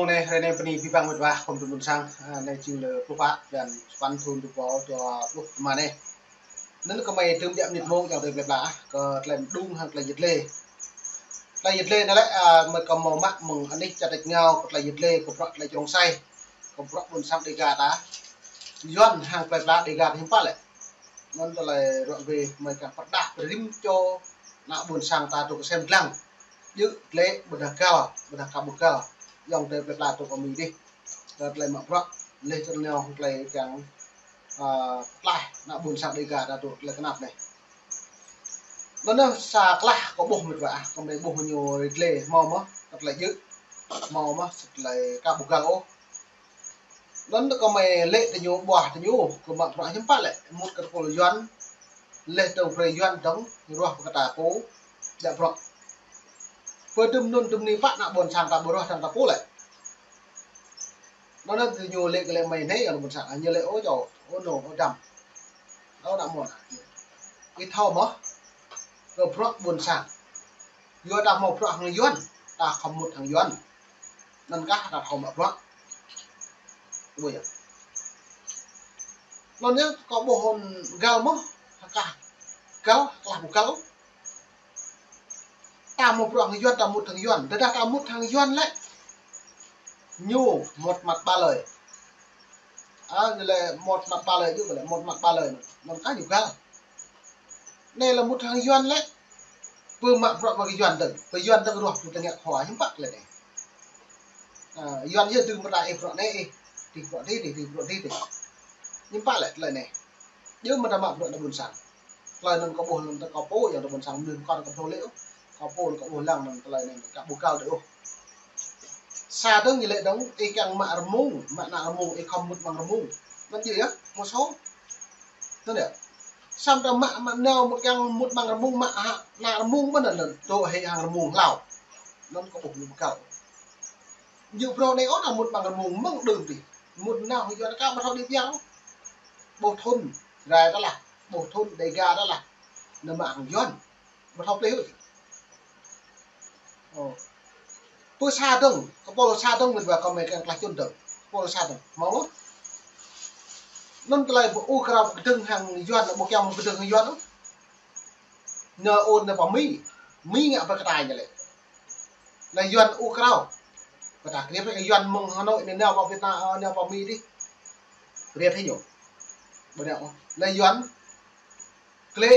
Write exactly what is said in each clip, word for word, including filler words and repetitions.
Anai, hrơi anai bơni abih bang met wa khŏm tŭ ƀuôn sang, a, anai jing lơ pluh pă, blan sapăn thŭn dua rơbâo dua pluh rơma anai. Anŭn kơmơi tŭm djă mơnit mông ayŏng adơi plơi pla, kơ tơlơi mơđung hăng tơlơi yơh lĕ. Tơlơi yơh lĕ anai lĕ, a, mơi kơ hmâo mă mơ̆ng anih čar tač rơngiao, kơ tơlơi yơh lĕ, kơ bruă tơlơi čơrông sai, kơ bruă ƀuôn sang Dega ta. Yuan hăng plơi pla Dega ta hiư̆m pă lĕ. Anŭn tơlơi ruă wê mơi kiăng pơrơđah pơrĭm čô ană ƀuôn sang ta tŭ kơsem dlăng. Djơ̆ lĕ ƀôdah găl, ƀôdah ka ƀu găl. Ayŏng adơi plơi pla tŭ kơ mơi dih. Kơ tơlơi mă bruă, leh tơl nao hăng tơlơi kiăng, a, tlaih ană ƀuôn sang Dega ta tŭ tơlơi kơnap anai. Anŭn sa klah kâo ƀuh met wa, kâo mơi ƀuh ñu rơglê, hmâo mơ̆, kơ tơlơi djơ̆, hmâo mơ̆, tơlơi ka ƀu găl ôh. Anŭn kâo mơi lĕ tơ ñu, ƀuah tơ ñu, kơ mă bruă hiư̆m pă lĕ, mŭt kơ tơpul Yuan, leh tơ brơi Yuan dơ̆ng, ruah pơ kơ ta pô, djă bruă. Pơ dŭm anŭn dŭm anai pă ană ƀuôn sang ta ƀu ruah dơ̆ng ta pô lĕ. Anŭn tơ ñu lĕ kơ lĕ mơi anai, ană ƀuôn sang, ñu lĕ ôh čô, ôh nô, ôh dăm. Ôh ană mơnuih. Ih thâo mơ̆, kơ bruă ƀuôn sang. Yua ta hmâo bruă hăng Yuan, ta khŏm mŭt hăng Yuan. Anŭn kah ta thâo mă bruă. Ƀu yơh. Anŭn yơh kâo ƀuh hŏn găl mơ̆, kah găl, klah ƀu găl. Ta hmâo bruă hăng Yuan, ta mŭt hăng Yuan. Tơdah ta mŭt hăng Yuan lĕ, ñu một mặt ba lời. A, ñu lĕ một mặt ba lời, ñu lĕ một mặt ba lời. Anŭn kah ñu găl. Anai lĕ mŭt hăng Yuan lĕ, pơ mă bruă mă kơ Yuan dơ̆ng, pơ Yuan dơ̆ng ruah pơ tơngia khua, hiư̆m pă lĕ anai. A, Yuan yơh dưi mơta ih bruă anai ih, dih bruă dih, dih, dih bruă dih, dih. Hiư̆m pă lĕ tơlơi anai. Djơ̆ mơta mă bruă ană ƀuôn sang. Tơlơi anŭn kâo ƀuh lăng tơ kâo pô, ayŏng adơi ƀuôn sang mơnuih kâo kâo ƀuh lĕ ôh. Kâo pô kâo ƀuh lăng anŭn tơlơi anai, ka ƀu găl dih ôh. Sa dơ̆ng ñu lĕ dơ̆ng, ih kiăng mă rơmung, mă ană rơmung, ih khŏm mŭt amăng rơmung. Anŭn djơ̆ yơh, mơ̆ sô. Anŭn yơh. Samơ̆ ta mă, mă nao mă kiăng mŭt amăng rơmung, mă hă, ană rơmung mơ̆n anŭn, tŭ hĭ hăng rơmung hlâo. Anŭn kâo ƀuh ñu ƀu găl. Ñu brơi anai ôh, ană mŭt amăng rơmung mơ̆ng đưm dih. Mŭt nao hăng Yuan ka ƀu thâo đĭ biă ôh. Ƀuh thŭn, rai ta lah. Ƀuh thŭn, Dega ta lah. Anŭn mă hăng Yuan. Ƀu thâo plih ôh. Ơ. Pơ sa dơ̆ng, kơ pô sa dơ̆ng met wa kơ mơi kiăng klah čun dơ̆ng. Pô sa dơ̆ng. Hmâo ôh. Anŭn tơlơi ƀu ur krao kơdơ̆ng hăng Yuan, ƀu kiăng kơdơ̆ng hăng Yuan ôh. Ñu ur nao pơ Mi. Mi ngă pơ kơtai ñu lĕ. Lĕ Yuan ur krao. Kơtai kơnip lĕ Yuan mơ̆ng Hà Nội anai nao pơ Việt Nam, ơ, nao pơ Mi dih. Kơnip hĭ ñu. Ƀu nao ôh. Lĕ Yuan Klĕ,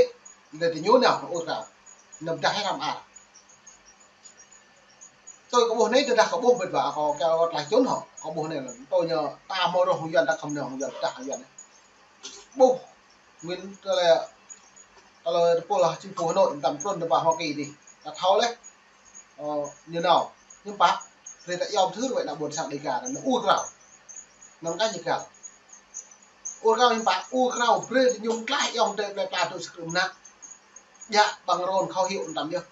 lĕ tơ ñu nao, ur krao. Anăm dah răm ar. Tui kâo ƀuh anai, tơdah kâo ƀuh met wa, kâo kiăng kơ tlaih čun hŏ, kâo ƀuh anai, tui ñu ta hmâo rŏh hăng Yuan, ta khŏm nao hăng Yuan, ta hăng Yuan. Ƀuh, mĭn tơlơi, tơlơi tơpul lah, chính phủ Hà Nội, tăm trun tơpă Hoa Kỳ dih. Ta thâo leh. Ơ, ñu nao, hiư̆m pă, brơi ta iâu pơthưr wơ̆t ană ƀuôn sang Dega, anŭn ur krao. Anŭn kah ñu găl. Ur krao hiư̆m pă, ur krao brơi tơ ñu tlaih ayŏng adơi plơi pla tŭ sơkrư̆ mơnă. Djă bằng rôn khẩu hiệu tăm yơh.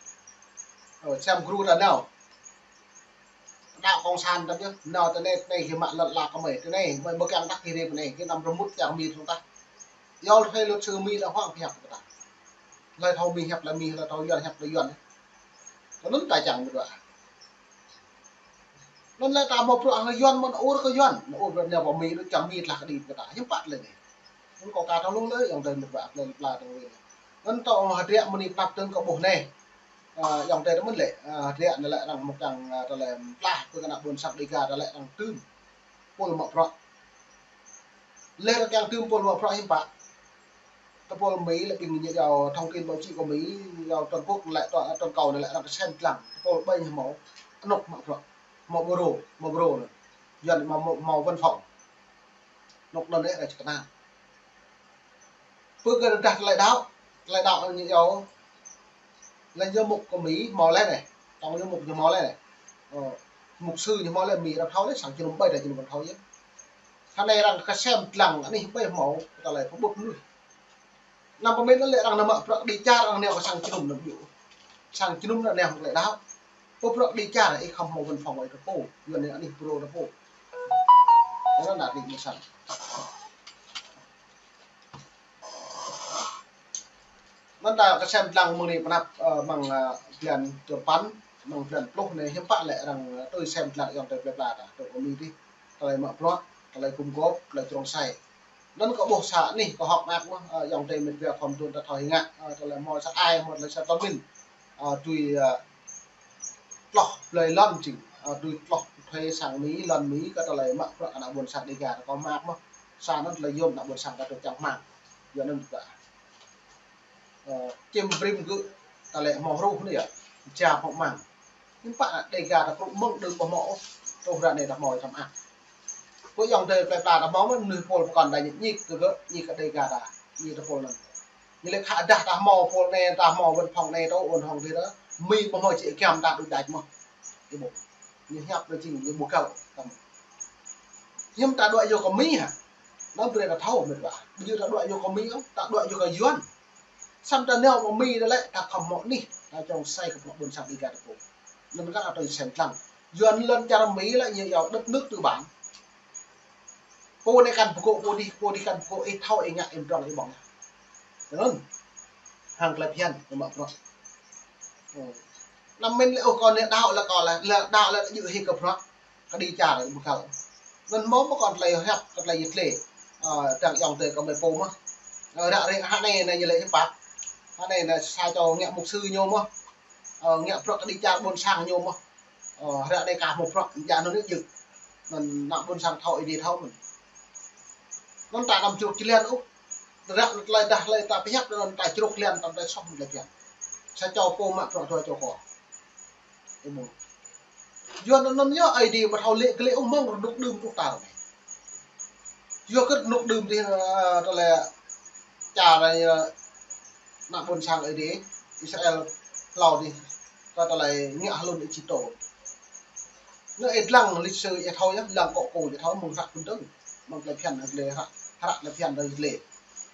Ơ, sem gru ta nao. Đaŏ cộng sản tăm yơh. Nao tơ anai, tơ anai gih mă lŏn ala kơ mơi. Tơ anai, mơi ƀu kiăng tah gih rip anai. Gih anăm rơmŭt kiăng Mi tơlơi tah. Yua hlơi luật sư Mi đàng hoàng pơhiăp kơ ta. Hlơi thâo Mi hiăp lĕ Mi, hlơi thâo Yuan hiăp lĕ Yuan. Tơ anŭn ta čang mơ̆ dua. Anŭn lĕ ta hmâo bruă hăng Yuan mơ̆n ur kơ Yuan. Anŭn ur bruă nao pơ Mi, đôč čang Mi tlaih kơđi kơ ta. Hiư̆m pă lĕ anai. Anŭn kâo ka thâo lung lĕ, ayŏng adơi met wa, plơi pla tơlơi. Anŭn tơ hơdră mơni pơnăp tơ̆ng kâo ƀuh anai. Ơ, ayŏng adơi mơ̆n lĕ, ơ, hơdră anai lĕ arăng mơ̆ kiăng, ơ, tơlơi tlaih pơ kơ ană ƀuôn sang Dega ta lĕ arăng tŭm. Pul mă bruă. Lĕ arăng kiăng tŭm pul mă bruă hiư̆m pă. Tơpul Mi lĕ ƀing ñu iâu thông tin báo chí kơ Mi, iâu toàn quốc lĕ, toàn, toàn cầu anai lĕ arăng kơsem dlăng. Tơpul ƀing hmâo, anŏ mă bruă. Hmâo bureau, hmâo bureau anai. Yuan hmâo, hmâo, hmâo văn phòng. Anŏ anŭn lĕ arăng čơkơnang. Pơ kơ dah tơlơi đaŏ, tơlơi đaŏ ñu iâu. Lĕ giám mục kơ Mi hmâo leh anai. Tŏng giám mục ñu hmâo leh anai. Ơ, mục sư ñu hmâo leh Mi arăng thâo leh sang jơnum ƀai dah jơnum arăng thâo yơh. Hơnai arăng kơsem dlăng anih ƀai hmâo, tơlơi pơƀut mơnuih. Anăm pơmĭn lĕ arăng nao mă bruă kơđi čar arăng nao kơ sang jơnum anăm djơ̆. Sang jơnum anŭn nao hăng tơlơi đaŏ. Pơ bruă kơđi čar ih khŏm hmâo văn phòng ih tơ pô, Yuan anai anih bureau tơ pô. Anŭn ană ƀing mơsăn. Anŭn ta kơsem dlăng mơ̆ng anai pơnăp, ơ, mơ̆ng, ơ, blan duapăn. Mơ̆ng blan pluh anai hiư̆m pă lĕ arăng tui sem lăng ayŏng adơi plơi pla ta, tơ pơ Mi dih. Tơlơi mă bruă, tơlơi gum gôp, tơlơi črông sai. Anŭn kâo ƀuh sa anih kâo hơ̆k mơak mơ̆n, ơ, ayŏng adơi met wa khŏm tŭ ta thâo hơngă, ơ, tơlơi hmâo sa ai, hmâo tơlơi sa tơmin. Ơ, tui, ơ, tloh blơi lŏn jing, ơ, tui tloh thuê sang Mi, lŏn Mi, kơ tơlơi mă bruă ană ƀôn sang Dêga ta kâo mơak mơ̆n. Sa anŭn tơlơi yôm ană ƀôn sang ta tŭ čang hmang. Yua anŭn ta Ơ, čem brĭm gơ̆ tơlơi hmâo hruh anai yơh, ja hmâo mang. Hiư̆m pă Dêga ta krŭ mơ̆ng đưm ƀu hmâo ôh, truh ră anai ta hmâo tăm ah. Pơ ayŏng adơi plơi pla ta hmâo mơ̆n, mơnuih pôl pơkŏn đa ñik ñik kơ gơ̆, ñik kơ Dêga ta, ñik tơpôl anŭn. Ñu lĕ khă dah ta hmâo pôl anai, ta hmâo văn phòng anai, ta ôn hŏng dih ta, Mi ƀu hmâo čĭ kiăm ta đuč đač mơ̆n. Ih ƀuh. Ñu hiăp ta jing, ñu ƀu găl. Tăm. Hiư̆m ta đuaĭ yua kơ Mi hă? Anŭn brơi ta thâo met wa. Ƀu djơ̆ ta đuaĭ yua kơ Mi ôh, ta đuaĭ yua kơ Yuan. Samơ̆ ta nao pơ Mi ta lĕ, ta khŏm hmâo anih, ta črông sai kơ bruă ƀôn sang Dêga ta pô. Anŭn kah ta tui sem lăng. Yuan lŏn čar Mi lĕ ñu yua đất nước tư bản. Pô anai kăn pơgô̆ pô dih, pô dih kăn pơgô̆, ih thâo ih ngă ih mdrŏng ih ƀơ̆ng. Anŭn. Hăng tơlơi phiăn, ñu mă bruă. Ơ. Anăm min lĕ, ôh, kâo anai đaŏ lĕ kâo lĕ, lĕ đaŏ lĕ djơ̆ hĭ kơ bruă. Kơđi čar ƀu găl. Anŭn hmâo mơ̆n kơ tơlơi hiăp, kơ tơlơi yit lĕ. Ơ, dăng ayŏng adơi kơ mơi pô mơ̆n. Ơ, ră rĕ hă anai anai ñu lĕ hiư̆m pă. Hă anai anai sa čô ngă mục sư ñu mơ̆n. Ơ, ngă bruă kơđi čar ƀôn sang ñu mơ̆n. Ơ, ră anai kah hmâo bruă, ja anŭn anai djơ̆. Anŭn ană ƀôn sang thâo Ơi Adai thâo mơ̆n. Anŭn ta anăm čruk čơlan ôh. Ră anai tơlơi dah tơlơi ta pơhiăp anŭn ta čruk čơlan tăm tơlơi soh mơ̆n tơlơi phiăn. Sa čô pô mă bruă dua čô kơ. Ih ƀuh. Yua anŭn anŭn yơh Ơi Adai ƀu thâo lĕ glaĭ ôh mơ̆ng rơnŭk đưm truh ta ră anai. Yua kơ rơnŭk đưm dih, ơ, tơlơi čar anai, ơ, ană ƀôn sang Ơi Adai, Israel hlâo dih, kơ tơlơi ngă hlŭn Êjiptô. Anŭn ih lăng lịch sử ih thâo yơh, lăng kŏ kô ih thâo mơ̆ng hră phŭn dơ̆ng, mơ̆ng tơlơi phiăn, tơlơi hră, hră tơlơi phiăn dơ̆ng ih lĕ.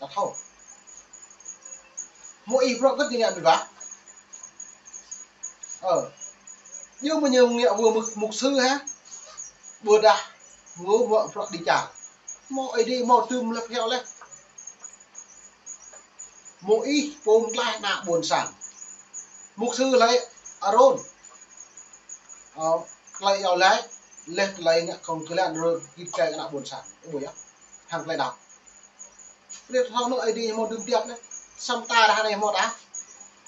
Ta thâo. Hmâo ih bruă kơ ding ngă ƀiă. Ơ. Ñu mơ̆ ñu ngă wơ mục, mục sư hă? Ƀôdah wơ mă bruă kơđi čar. Hmâo Ơi Adai hmâo tơm lĕ phiao lĕ. Hmâo ih pô mơtlaih ană ƀôn sang. Mục sư lĕ Arôn. Ơ, tơlơi iâu laĭ, lĕ tơlơi ngă kông kơlan rơ git gai ană ƀôn sang. Ih ƀuh yơh. Hăng tơlơi đaŏ. Brơi ta thâo anŭn Ơi Adai hmâo đưm tiap anai. Samơ̆ ta ră anai hmâo ta.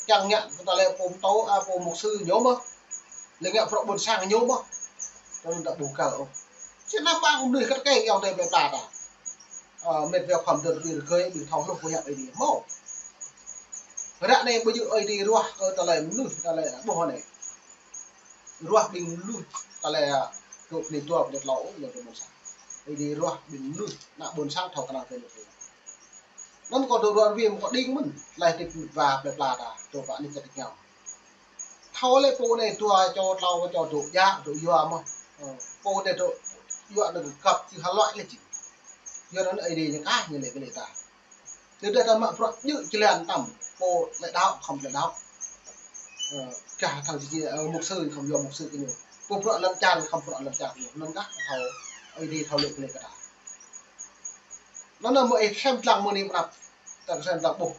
Kiăng ngă ta lĕ pô mtô, a, pô mục sư ñu mơ̆n. Lĕ ngă bruă ƀôn sang ñu mơ̆n. Tơl ta ƀu găl ôh. Sĭt anăm ƀăng mơnuih kăt keng ayŏng adơi plơi pla ta. Ơ, met wa khŏm dơ̆ng rĭ rơgơi ƀing thâo hluh pơhiăp Ơi Adai hmâo. Ră anai ƀu djơ̆ Ơi Adai ruah kơ tơlơi mơnuih, tơlơi ƀuh anai. Ruah ƀing mơnuih tơlơi, ơ, dŏ pơ anai dua pơ anai tlâo ôh, ayŏng adơi ƀôn sang. Ơi Adai ruah ƀing mơnuih ană ƀôn sang thâo kơnang kơ ñu. Anŭn kâo dŏ ruah rơwang kâo đing mơ̆n, tơlơi hơdip met wa plơi pla ta, dŏ pơ anih čar tơngiao. Thâo lĕ pô anai dua čô tlâo čô dŏ djă, dŏ yua mơ̆n. Ơ, pô anai dŏ yua anŭn găp čih hơluai lĕ čih. Yua anŭn Ơi Adai ñu kah ñu lĕ kơ lĕ ta. Tơdah ta mă bruă djơ̆ jơlan tăm, pô tơlơi đaŏ, khŏm tơlơi đaŏ. Ơ, kah thâo čih, ơ, mục sư khŏm yua mục sư kơ ñu. Pô bruă lŏn čar khŏm bruă lŏn čar kơ ñu. Anŭn kah thâo Ơi Adai thâo lĕ kơ lĕ kơ ta. Anŭn anŭn mơ̆ ih sem lăng mơ̆ng anai pơnăp, ta kơsem lăng ƀuh.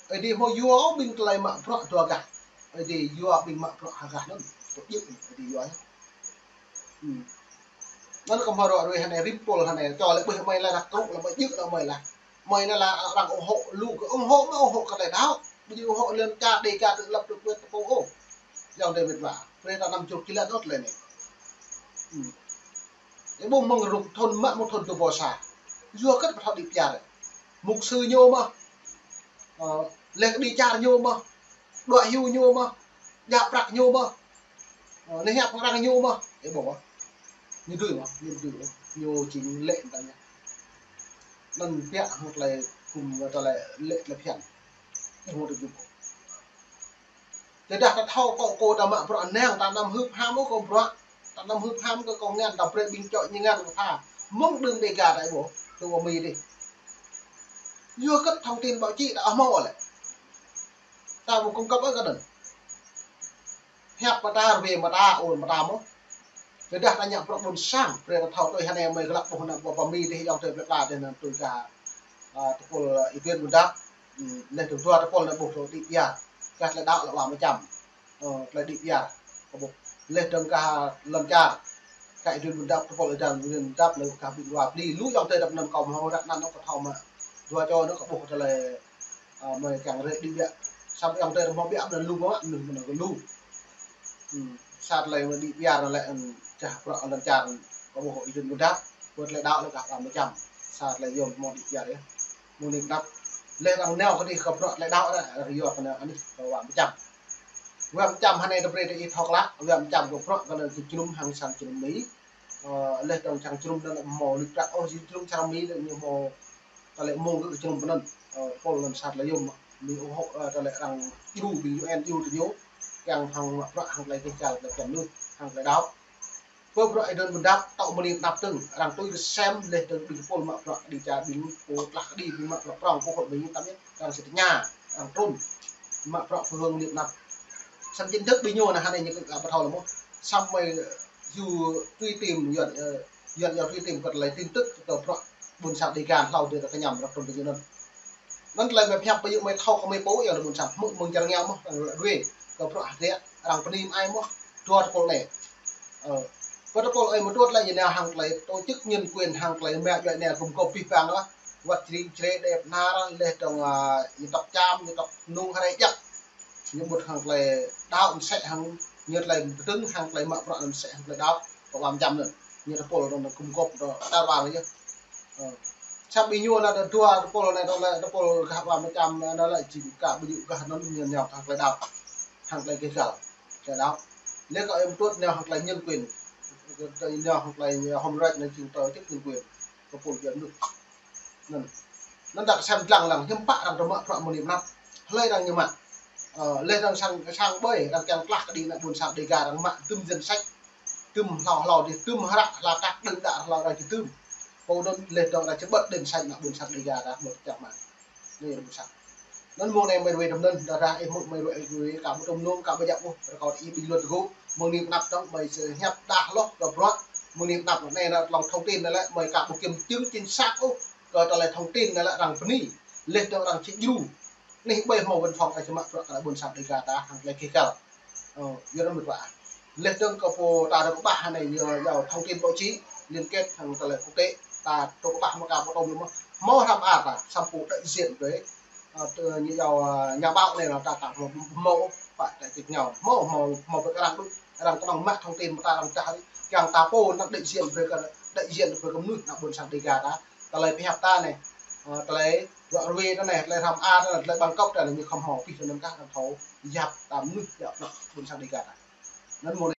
Ơi Adai hmâo yua ƀing tơlơi mă bruă dua gah. Ơi Adai yua ƀing mă bruă hơgah anŭn. Tŭ djơ̆ Ơi Adai yua. Hmm. Anŭn kơ hmâo ruă ruih hơnai rĭm pôl hơnai. Čô lĕ ƀuh mơi lah dah krŭ lah mơi djơ̆ lah mơi lah. Mơi anai lah arăng ủng hộ lu kơ ủng hộ mơi ủng hộ kơ tơlơi đaŏ. Ƀu djơ̆ ủng hộ lŏn čar Dêga tơ lăp tơ pơt tơ pô ôh. Ayŏng adơi met wa. Brơi ta anăm čruk čơlan ôh tơlơi anai. Hmm. Ih ƀuh mơ̆ng rŭng thŭn mă mơ̆ng thŭn dua ƀô̆ sa. Yua kơ ƀu thâo đĭ pơyar. Mục sư ñu mơ̆n. Ơ, lĕ kơđi čar ñu mơ̆n. Đuaĭ hyu ñu mơ̆n. Djă prăk ñu mơ̆n. Ơ, anai hiăp arăng ñu mơ̆n. Ih ƀuh mơ̆n. Ñu dưi mơ̆n, ñu dưi mơ̆n. Ñu jing lĕ tơngan. Anŭn biă hăng tơlơi gum tơlơi lĕ tơlơi phiăn. Ih ƀuh tơlơi gum. Tơdah ta thâo kâo, kâo ta mă bruă năng, ta anăm hưp ham ôh kâo bruă. Ta anăm hưp ham kơ kâo ngăn, ta brơi ƀing čô ñu ngăn kơ ta. Mơ̆ng đưm Dêga ta ih ƀuh, tơ pơ Mi dih. Yua kơ thông tin báo chí ta hmâo lĕ. Ta ƀu cung cấp ôh kơ anŭn. Hiăp mơta, rơwang mơta, ôn mơta mơ̆n. Tơdah ta ngă bruă ƀôn sang, brơi ta thâo tui hơnai mơi glăk ƀuh anŭn pơ Mi dih ayŏng adơi plơi pla dih anŭn tui kơ, a, tơpul, a, Y Buen Bun Dap, hmm, leh dơ̆ng dua tơpul anŭn ƀuh tui đĭ pia, kah tơlơi đaŏ lĕ wa mơčăm. Ơ, tơlơi đĭ pơyar kơ ƀuh. Laih dơ̆ng kah lŏn čar, kah Idun Bun Dap, tơpul Idun Bun Dap, laih kah ƀing dua pli. Lu ayŏng adơi dap anŭn kâo mơ̆ ră anŭn kâo thâo mă. Dua čô anŭn kâo ƀuh tơlơi, ơ, mơi kiăng rai đĭ biă. Samơ̆ ayŏng adơi mơ̆ biă anŭn lu mơ̆, anŭn mơ̆ lu. Hmm, sa tơlơi mơi đĭ pơyar anŭn lĕ, hmm, čah bruă lŏn čar kâo ƀuh Idun Bun Dap, ƀơi tơlơi đaŏ lĕ kah Wa Mơčăm. Sa tơlơi yôm mơ̆ đĭ pơyar yơh. Mơ̆ng anai pơnăp. Laih arăng nao kơ đĭ kơ bruă tơlơi đaŏ lĕ, arăng yua kơ anai anih kơ Wa Mơčăm. Wa Mơčăm hơnai tơbrơi tơ ih thâo klă, Wa Mơčăm kơ bruă kơ anai kơ jơnum hăng sang jơnum Mi. Ơ, laih dơ̆ng sang jơnum anŭn mơ̆ lip prăk ôh, jơnum sang Mi anŭn ñu mơ̆ tơlơi mơ̆ng kơ jơnum anŭn. Ơ, tơpul anŭn sa tơlơi yôm, Mi ủng hộ, ơ, tơlơi arăng djru, ƀing U N djru tơ ñu. Kiăng hăng mă bruă hăng tơlơi kơčal, tơlơi kiăng mơnuih, hăng tơlơi đaŏ. Pơ bruă Idun Bun Dap, tŏ mơ̆ng anai pơnăp dơ̆ng, arăng tui kơ sem laih dơ̆ng ƀing tơpul mă bruă kơđi čar, ƀing pô tlah kơđi, ƀing mă bruă prŏng, pô kơ ƀing tăm yơh, arăng sĭt tơña, arăng trŭn, mă bruă pơhơ̆ng anai pơnăp. Samơ̆ chính thức ƀing ñu anai hơnai ñu kơ ƀu thâo lơi mơ̆. Samơ̆ mơi, ơ, yua truy tìm, yua, ơ, yua, yua truy tìm kơ tơlơi tin tức kơ bruă ƀôn sang Dega hlâo dih kơ ñăm arăng trŭn tơ ñu anŭn. Anŭn tơlơi mơi pơhiăp ƀơi yua mơi thâo kơ mơi pô yua lĕ ƀôn sang hmư̆ mơ̆ng čar rơngiao mơ̆, arăng rui kơ bruă hơdră, arăng pơnim ai mơ̆, dua tơpul anai. Ơ, pơ tơpul ơi mơtuăt lĕ ñu nao hăng tơlơi tổ chức nhân quyền hăng tơlơi mă djuai anai gum gôp abih bang lah. Wăt Jring, Jre, Đep, Nar, laih dơ̆ng, ơ, ñu tŏk Čam, ñu tŏk Nung, Hre, Jăk. Ñu ƀuh hăng tơlơi đaŏ mơsĕ hăng, ñu tơlơi pơdơ̆ng hăng tơlơi mă bruă mơsĕ hăng tơlơi đaŏ kơ Wa Mơčăm anŭn. Ñu tơpul anŭn gum gôp dŏ tar ƀar yơh. Ơ. Samơ̆ ƀing ñu anŭn dua tơpul anai, tơpul, tơpul gah Wa Mơčăm anŭn lĕ jing kah ƀu djơ̆ gah anŭn ñu nao hăng tơlơi đaŏ. Hăng tơlơi kơčal, tơlơi đaŏ. Laih kơ ơi mơtuăt nao hăng tơlơi nhân quyền. Nao hăng tơlơi human rights anai jing tổ chức nhân quyền. Tơpul yua anŭn. Anŭn. Anŭn ta kơ sem lăng lăng, hiư̆m pă arăng tơ mă bruă mơ̆ng anai pơnăp. Hlơi arăng ñu mă. Ơ, laih arăng sang, sang ƀơi, arăng kiăng tlah kơđi ană ƀôn sang Dega arăng mă, tơm danh sách. Tơm hlâo hlâo dih, tơm hră, hla kăk đơ̆ng đă hlâo arăng či tơm. Pô anŭn laih dơ̆ng arăng či bật danh sách ană ƀôn sang Dega arăng ƀu čăk mă. Anai arăng ƀu čăk. Anŭn mơ̆ng anai mơi rui tơm anŭn, dah dah ih mơ̆ mơi rui, ih rui, kah ƀu tŭm nung, kah ƀu djăp ôh, rơkâo ih ƀing lu tơgŭ, mơ̆ng anai pơnăp dơ̆ng, mơi sĭt hiăp đah hloh kơ bruă, mơ̆ng anai pơnăp anai, anai tơlơi thông tin anai lĕ, mơi kah ƀu kiểm chứng chính xác ôh, kơ tơlơi thông tin anai lĕ arăng bơni, laih dơ̆ng arăng či djru. Anih ƀơi hmâo văn phòng arăng či mă bruă kơ ană ƀôn sang Dega ta hăng tơlơi kơčal. Ơ, yua anŭn mơ̆ ta. Laih dơ̆ng kơ pô ta dŏ kơƀah anai, yua, yua thông tin báo chí, liên kết hăng tơlơi quốc tế, ta dŏ kơƀah mơ̆ kah ƀu tŭm lơi mơ̆. Hmâo hrăm a ta, samơ̆ pô đại diện brơi, ơ, tơ, ñu yua, ơ, nhà báo anai lĕ ta kah hmâo, hmâo, pă đại diện ñu. Hmâo, hmâo, hmâo brơi kơ arăng đôč, arăng kơnơ̆ng mă thông tin mơ̆ ta arăng čah, kiăng ta pô anŭn đại diện brơi kơ, đại diện brơi kơ mơnuih ană ƀôn sang Dega ta. Tơlơi pơhiăp ta anai, ơ, tơlơi ră ruai ta anai, tơlơi hrăm a ta anai, tơlơi bằng cấp ta anai, ñu khŏm hmâo abih tơ anŭn kah arăng thâo yap ta mơnuih yap ană ƀôn sang Dega ta. Anŭn mơ̆ng